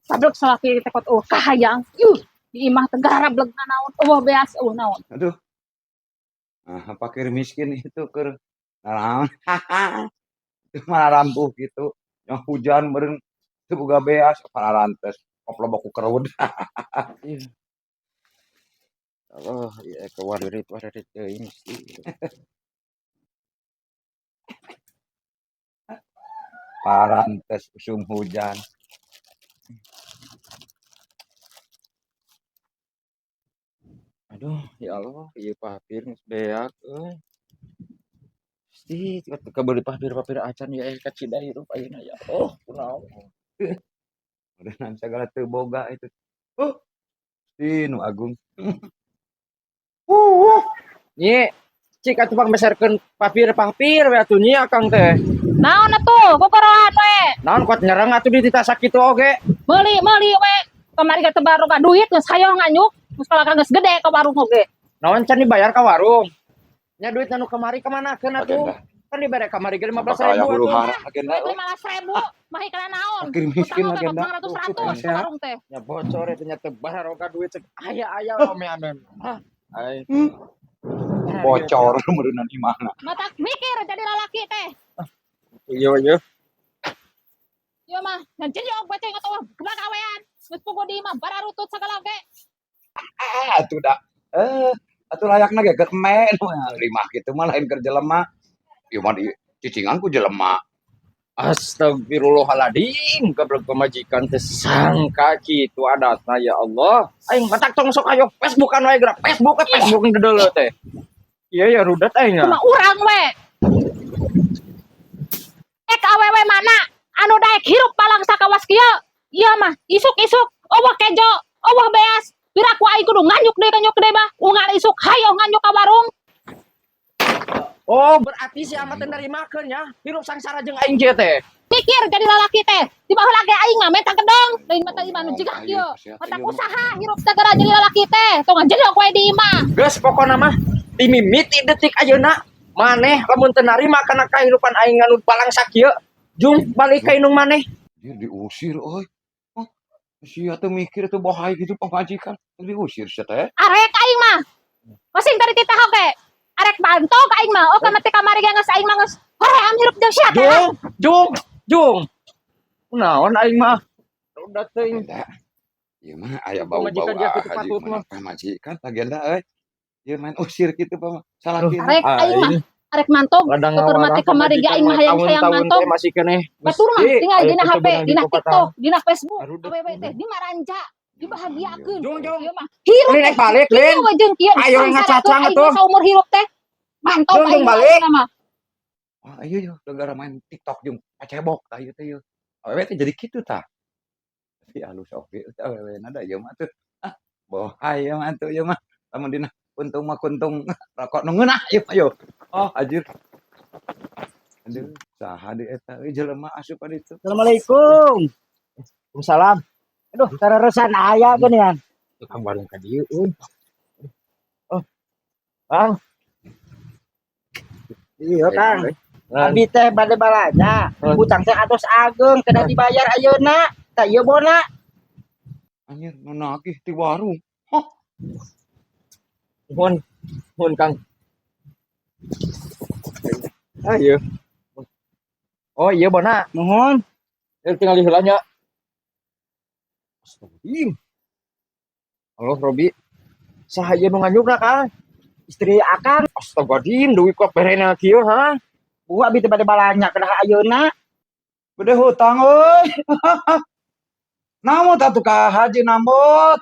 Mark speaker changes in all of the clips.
Speaker 1: Sablek salaki teh kot eueuh kahayang. Yuh, di imah teh garablek naon, eueuh beas eueuh naon.
Speaker 2: Aduh. Ah, fakir miskin itu keur naon. Itu mah rampuh gitu. Yang hujan meureun teu boga beas parantes koplo ku kerud.
Speaker 3: Iya. Allah, ieu ke waririt waririt teuing sih.
Speaker 2: Parantes usum hujan.
Speaker 3: Aduh, ya Allah, ieu papir geus beak euy. Pasti teu kabeuli papir-papir acan ya ka cida hirup ayeuna ya Allah, kunaon.
Speaker 2: Meureunnan sagala teu boga itu. Si nu agung.
Speaker 3: Nyi, cik atuh pang meserkeun papir-papir we atuh nyi akang teh.
Speaker 1: Naon atuh, kokorohan we.
Speaker 3: Naon kuat nyerang atuh di tita sakitu oge.
Speaker 1: Meuli meuli we. Kamari ge teu baroga duit geus hayoh nganyuk, geus kalahka geus gede ka warung oge.
Speaker 3: Naon can dibayar ka warung? Nya duit anu kamari kamanakeun atuh?
Speaker 2: Agenda.
Speaker 3: Kan dibere kamari ge
Speaker 2: Bakal aya
Speaker 3: 15.000
Speaker 2: huru
Speaker 3: atuh.
Speaker 2: hara agenda
Speaker 1: Duit
Speaker 2: euy.
Speaker 1: 15.000 mah kana naon?
Speaker 2: Fakir miskin
Speaker 1: Utang oge
Speaker 2: agenda.
Speaker 1: 400 ka warung teh.
Speaker 3: Nya bocor eta nya teu baroga duit cek aya-aya ome-ame. Hah? Ai.
Speaker 2: Bocor meureunnan imahna.
Speaker 1: Mata mikir jadi lalaki teh.
Speaker 3: Iya iya.
Speaker 1: Ieu mah ngan jadi og baca atawa gawean. Geus puguh di imah bararutut sagala ge.
Speaker 2: Ah, atuh da. Eh, atuh layakna ge keur eme nu limah kitu mah lain keur jelema. Ieu mah di cicingan ku jelema.
Speaker 3: Astagfirullahaladzim, goblok pamajikan teh sangka kitu adatna ya Allah. Aing matak tong sok ayo Facebookan wae geura, Facebook we Facebook deuleu teh. Iya ya rudet aing.
Speaker 1: Cuma urang we. Ek awewe mana anu daek hirup palang sakawas kieu? Ieu mah isuk-isuk eueuh kejo, eueuh beas. Piraku aing kudu nganyuk deui mah. Unggal isuk hayo nganyuk ka warung.
Speaker 3: Oh, berarti si amat teh narimakeun ya. Hirup sangsara jeung aing kieu teh.
Speaker 1: Mikir jadi lalaki teh. Di baheula ge aing mah menta gedong, lain mata imah nu jiga kieu. Mata usaha hirup teh gara jadi lalaki teh. Tong jadi we di imah.
Speaker 3: Geus pokona mah dimimiti detik ayeuna maneh lamun teu narima kana kahirupan aing anu balangsa kieu, jung balik ka indung maneh.
Speaker 2: Dia diusir euy. Hah? Sia teh mikir teh bohai gitu pamajikan. Diusir sia teh.
Speaker 1: Arek aing mah. Masing tadi titah oge. Arek bantog aing mah. Oh kamari kamari ge geus aing mah geus hoream hirup jeung sia teh.
Speaker 3: Jung, jung, jung. Naon aing mah? Udah teuing.
Speaker 2: Agenda. Ieu mah aya bau-bau
Speaker 3: Pamajikan dia kitu
Speaker 2: haji
Speaker 3: patut
Speaker 2: mah
Speaker 3: mah.
Speaker 2: pamajikan agenda euy. Ieu main usir kitu pama salakina.
Speaker 1: Arek aing mah. Arek mantog.
Speaker 3: Ladang
Speaker 1: Tutur mati kamari ge aing mah hayang sayang mantog.
Speaker 3: Masih keneh.
Speaker 1: Batur mah tinggal
Speaker 3: Aya
Speaker 1: dina
Speaker 3: kitu
Speaker 1: HP,
Speaker 3: beunang
Speaker 1: dina
Speaker 3: di
Speaker 1: TikTok, dina Facebook.
Speaker 3: Arudet.
Speaker 1: Awewe teh dimaranja, dibahagiakeun.
Speaker 3: Jung, jung.
Speaker 1: Ieu mah hirup
Speaker 3: Lin,
Speaker 1: teh.
Speaker 3: balik, Lin.
Speaker 1: Kieu we jeung kieu
Speaker 3: Ayo ngacacang
Speaker 1: aing
Speaker 3: atuh.
Speaker 1: mah saumur hirup teh. Mantog
Speaker 3: Jung, jung,
Speaker 1: aing mah
Speaker 3: balik.
Speaker 1: ayeuna mah.
Speaker 2: Ah iya yo gara main TikTok jeung pacebok tah ieu teh ieu. Awewe teh jadi kitu tah. Tapi alus oge teh awewe na da ieu mah tuh. Ah, bohai ieu mah tuh ieu mah. Lamun dina untung mah kuntung rokok nu ngeunah ieu mah yo. Oh, anjir. Aduh, saha deui eta euy jelema asup ka ditu.
Speaker 4: Assalamualaikum.
Speaker 3: Waalaikumsalam.
Speaker 4: Aduh, tereresan aya geuningan.
Speaker 3: Tukang warung ka dieu euy. Oh. Bang.
Speaker 4: Iya, Kang.
Speaker 3: Nah,
Speaker 4: Abi teh bade balanja. Utang teh atos ageng kedah dibayar ayeuna. Tah ieu bona.
Speaker 2: Anjir, nu nagih ti warung.
Speaker 3: Nuhun. Nuhun, Kang. Ah, iya. Oh, iya bona.
Speaker 4: Nuhun.
Speaker 3: Ya tinggal di heula nya. Astagfirullahaladzim. Halo, Robi. Saha ieu nu nganyukna, Kang?
Speaker 4: Istri akang.
Speaker 3: Astagfirullahaladzim, duit kok berena kieu, ha?
Speaker 4: Bu abi teh bade balanja kedah ayeuna.
Speaker 2: Gede hutang euy. Namut atuh ka haji namut.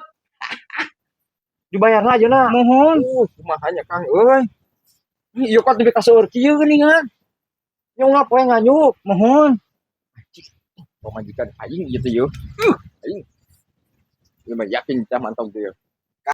Speaker 3: Dibayarna ayeuna.
Speaker 4: Nuhun.
Speaker 3: Kumaha nya Kang euy. Ieu kok nepi ka seueur kieu geuningan. Nyong poe nganyuk.
Speaker 4: Nuhun.
Speaker 3: Pamajikan aing ieu teh yeuh. Aing. Ieu mah yakin tah mantog teh.